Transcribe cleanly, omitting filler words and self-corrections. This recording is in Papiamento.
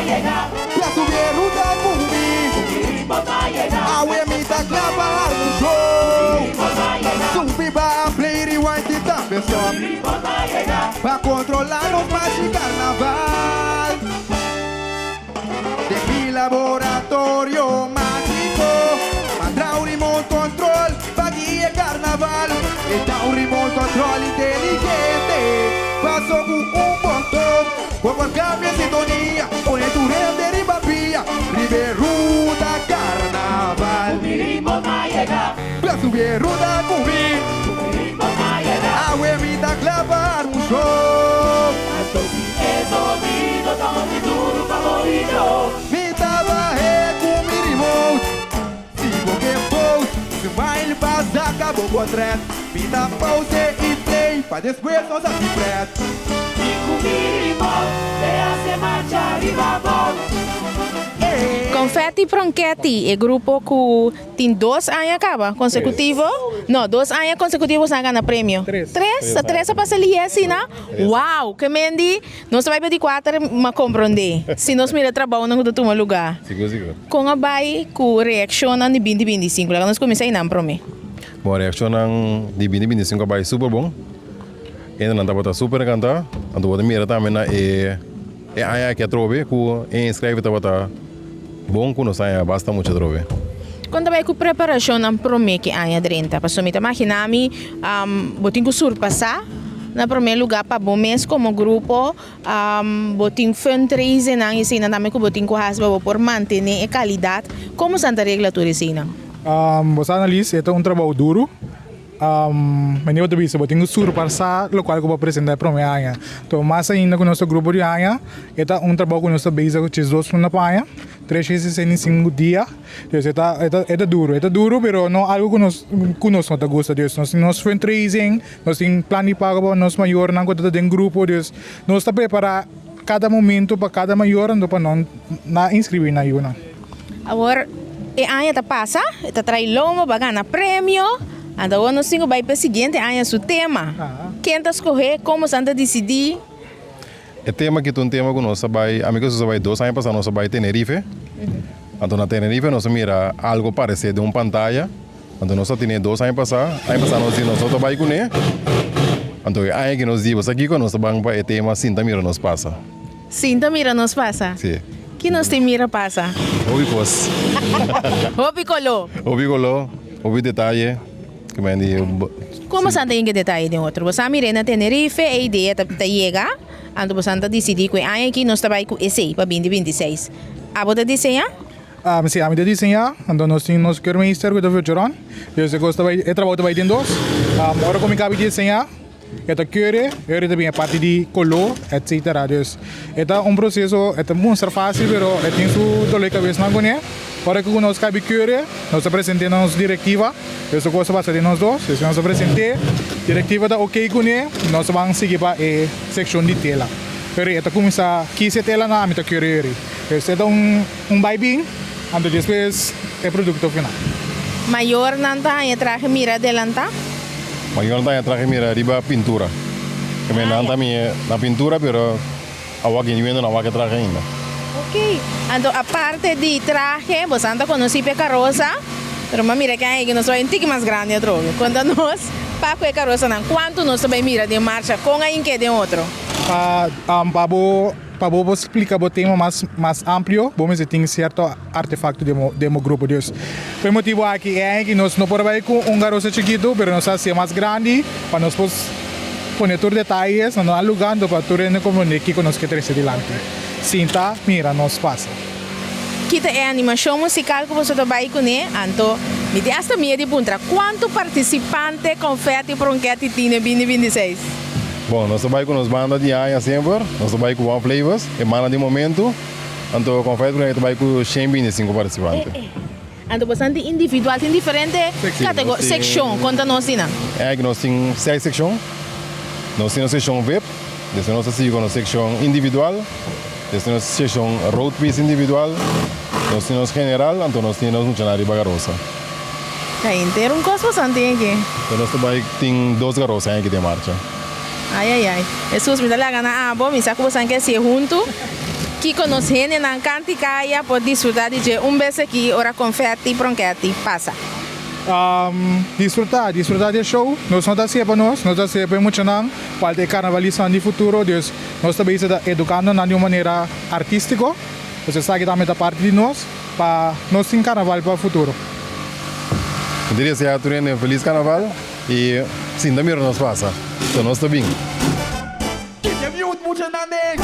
Bia subi e ruta ku mi. Awe mi ta kla pa arma un show. Subi baha play rewind i tambe stop. Pa kontrolá nos mashi karnaval. Den mi laboratorio mágiko. M'a traha un remote control pa guia e karnaval. E ta un remote control inteligente. Paso ku un boton bo por kambia sintonia. Pone tur hende riba pia riba e ruta karnaval. Bla subi e ruta ku mi. Awe mi ta kla pa arma un show. Mi ta bah'é ku mi remote. Si bo ke post, smile pa saka bo potret. Mi ta pause i play pa despues nos hasi pret. Confetti Pronchetti, e grupo cu tin dos aña caba consecutivo, no, dos aña consecutivo boso a gana premio. Tres. Ta tres a pasa lihe asina? Wow! Ke mendi nos ta bai pa di cuater ma comprende si nos mira trabounan cu ta tuma lugar. Sigur sigur. Con a bai cu reaccionnan di binti binti i sinku? Laga nos cuminsa einan prome. Bon, reaccionnan di binti binti i sinku a bai super bon. Hendenan tabata super encanta. Anto bo ta mira tambe na e e aña aki atrobe cu e inscribe tabata bon cu nos aña basta mucho atrobe. Con ta bai cu preparacionnan prome ki aña drenta? Pasobra mi ta magina mi bo tin cu surpasa na prome lugar pa bo mes como grupo, bo tin fundraisingnan y eseinan tambe cu bo tin cu haci pa bo por mantene e calidad. Como esnan ta regla tur eseinan? Bo sa Annelies, e ta un trabou duro. Manera bo ta bisa, bo tin ku surpasá lokual ku bo a presentá e promé aña. Enton, mas ainda ku nos ta grupo di aña, e ta un trabou ku nos ta bezig ku diesdos luna pa aña, tres shen sesenta i sinku dia. Dus e ta, e ta, e ta duru. E ta duru, pero no algu ku nos, ku nos no ta gusta. Dus nos tin nos fundraising, nos tin plan di pago pa nos mayornan ku ta den grupo. Dus nos ta prepará kada momento pa kada mayor anto pa nan na inskribí nan yunan. Awor e aña ta pasa, e ta trae lomo pa gana premio, anto awor nos tin ku bai pa e siguiente aña su tema. Ken ta skohe? Komo san ta disidí? E tema aki ta un tema ku nos a bai, ami ku Jesús a bai dos aña pasá nos a bai Tenerife. Anto na Tenerife nos a mira algo paresé den un pantaya. Anto nos a tene dos aña pasá, aña pasá nos di nos no ta bai kuné. Anto e aña aki nos di, bo sa kiko? Nos ta ban pa e tema Sinta Mira Nos Pasa. Sinta mira nos pasa. Sí. Ki nos tin mira pasa? Hopi kos. Hopi koló. Hopi koló, hopi detaye. Ki men di. Komo bosan ta yega detaye den otro? Bosan mir'é na Tenerife, e idea ta ta yega, anto bosan ta disidí ku e aña aki nos ta bai ku esei pa binti binti seis. Abo ta diseñá? Sí, ami ta diseñá, anto nos tin nos keurmeester ku ta Futuron. Dus e kos ta bai, e trabou ta bai den dos. Ora ku mi kabi diseñá. E ta kere, ora e ta bin e parti di koló, etcetera. Dus e ta un proseso, e ta mustra fásil pero e tin su dolor di kabesnan kuné. Ora ku nos kabi kere, nos ta present'é na nos direktiva, dus e kos ta pasa den nos dos. Dus nos ta present'é, direktiva ta oké kuné, nos ta ban sigui pa e sekshon di tela. Pero e ta kuminsá kis e telanan, ami ta kere eri. Dus e ta un un bai bin, anto despues e produkto final. Mayornan ta haña trahe mira adelantá? Mayornan ta haña trahe mira riba pintura. Ke men nan ta mira na pintura pero awor ke yuendo nan wak e trahe ainda. Ok, anto aparte di trahe bosan ta konosí p'e karosa, pero m'a mira ke aña nos bai un tiki mas grandi atrobe. Konta nos pa ku e karosanan, kuantu nos ta bai mira den marcha, kon a hink'é den otro? Pa pa bo Pa bo por splika bo tema mas mas amplio, bo mester tin sierto artefakto den bo den bo grupo. Dus, pa e motibu aki e aña aki nos no por bai ku un garosa chikitu, pero nos a hasié mas grandi pa nos por pone tur detayes na nan lugá anto pa tur hende komprondé kiko nos ke trese dilanti. Sinta, mira nos pasa. Kita e animashon musikal ku boso ta bai kuné? Anto, mi tin asta miedu di puntra, kuantu partisipante Konfèti Pronkèti tin den binti binti seis? Bon, nos ta bai ku nos banda di aña semper, nos ta bai ku One Flavors, e banda di momentu, anto Konfèti Pronkèti ta bai ku shen binti sinku partisipante. Anto boso tin individual, tin diferente sekshon, konta nos di nan. Eigenlijk nos tin seis sekshon, nos tin nos sekshon vip, despues nos ta sigui ku nos sekshon individual, despues nos sekshon road piece individual, nos tin nos general, anto nos tin nos muchanan riba garosa. Ta henter un kos boso tin aki. Anto nos ta bai tin dos garosa aki den marcha. Ai ai ai, Hesus mi ta laga na abo, mi sa ku boso ke hasié huntu. Kiko nos hendenan kant'i kaya por disfrutá di dje un bes aki ora konfèti pronkèti pasa? Disfrutá, disfrutá di e show. Nos no ta hasié pa nos, nos ta hasié pa e muchanan, kual ta e karnavalisnan di futuro. Dus nos ta bezig ta edukando nan di un manera artístiko. Dus esaki tambe ta parti di nos pa nos tin karnaval pa futuro. Mi ta deseá tur hende un felis karnaval i sinta mira nos pasa. So nos ta bin. Kite mute muchanan den.